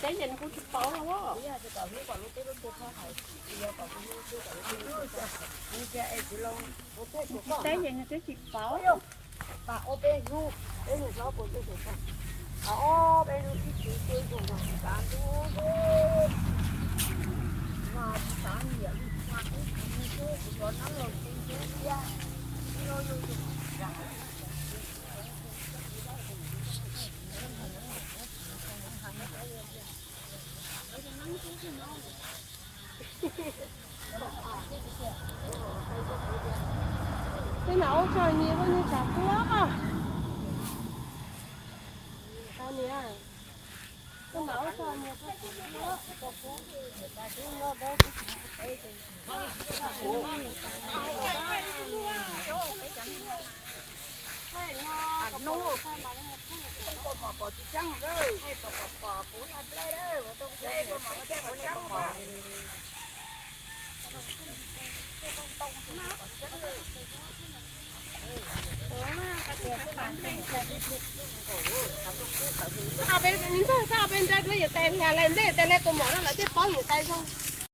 Teb ces nws kuj tsis paub. Teb ces nws twb tsis paub. Tej no ua tso nyias ua nyias tsam tuab. Niam, tej no ua tso nyias ua tsam tuab. Peb ntag, peb ntag, peb yuav tais nqa lawm ntej, tais lawm tus mom no lawv thiaj paub yus tais zoo.